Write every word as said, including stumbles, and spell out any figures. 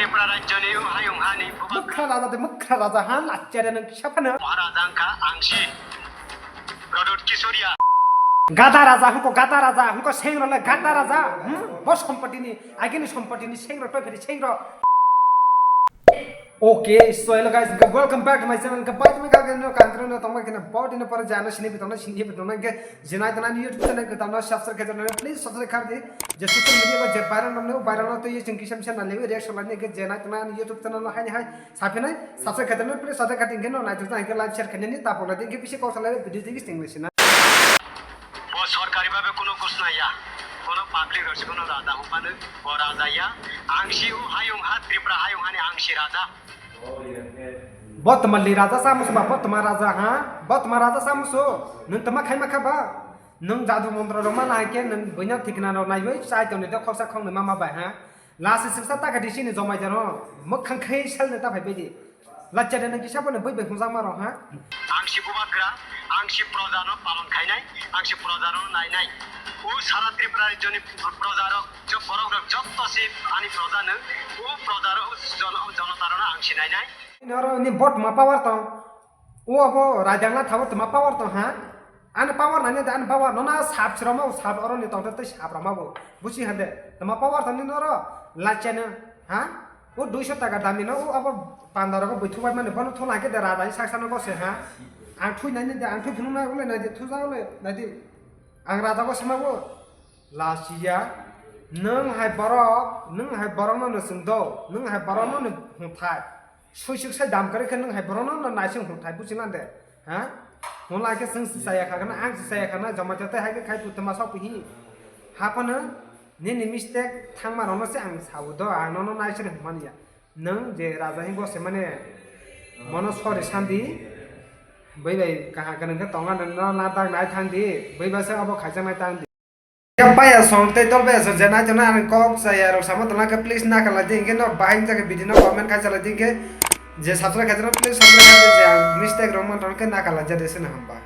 Tripura rajyoni hayung hani bwbak. Mukha raja de mukha raja ha lachare nang kisa phano. Maharaja wngkha Angsi. Rodot Kisoria. Gada raja hwnkho gada raja hwnkho sengro le gada raja. Hmm? Bo sompotini agini sompotini sengro toi phiri sengro. Okay, so hello guys, welcome back to my channel. Goodbye to my country, no country, no tongma kena body no para jana sini bitona sini bitona ke jenai tana YouTube channel ke tamna subscribe ke jana please subscribe kar di. Je social media ba je viral no viral no to ye chingki sam sam na lewe reaction lani ke jenai tana YouTube channel no hai hai sapinai subscribe ke jana please subscribe kar di ke no nai tana ke live share ke ni ta pona di ke bisi kok salai video di ke sing sina. Bo sorkari bhabe kono ghosna ya, kono public rok se kono raja hupanu bo raja ya, Angsi o hayung ha Tripura hayung hani Angsi raja. Bo tma li raja sa musu ba, bo tma raja ha, bo tma raja sa musu, nung tma khai ma kha ba, nung jadu montra rok ma nai ke nung buina thikna rok nai bai chai toni de khoksa khong ni mama bai ha, lasi siksa ta ka di sini jomai jano, mukhang khai sal ne ta phai bai di, lachare nung kisa bo ne bai bai hung jang ma rok ha. Angsi bubagra, Angsi proja no palon khainai, Angsi proja no nainai, o sara Tripura rajyoni proja rok. Jok borok rok jotto se ani proja no, o proja rok jon-, jonota rok no ang sinai nai. Noro ni bot ma power tong. O abo raidang la thabo tma power tong ha. Ani power nani da ani power nona sap sroma o sap oro ni tong te sap roma bo. Busi hande. Tma power tong ni noro lacheno ha. O duiso taka dam ni no o abo panda rok bo thu bai mani bono thola ke da radai saksa no bo se ha. Ang thui nani da ang thui phunung na ule nai de thu ja ule nai de. Ang raja bo sama bo. Lasiya, nwng hai borok, nwng hai borokno no chwng do, nwng hai borokno no hwnthai. Suisuk sai dam kwrwi khe nwng hai borokno no naising hwnthai, buchina de? Ha? Hwnla khe chwng si chaya kha gana, ang si chaya kha na, joma joto hai khe khai putuma sok pihi. Haphano nini mistake thangma rokno se ang sabu do, ang nono naising hwnmani ya. Nwng je raja hingo se mane mono sorry sandi, bai bai kaha kanang khe tonga no na dag nai thang di, bai ba se abo khaisa nai tang di. Yang paya song tei tol paya song je nai tongna ang kok saya rok sama tongna khe please na kala di hingke no bahai jagah video no comment khai chala di hingke je subscribe khai chala please subscribe khai di je ang mistake rok man rok khe na kala jade se na hamba.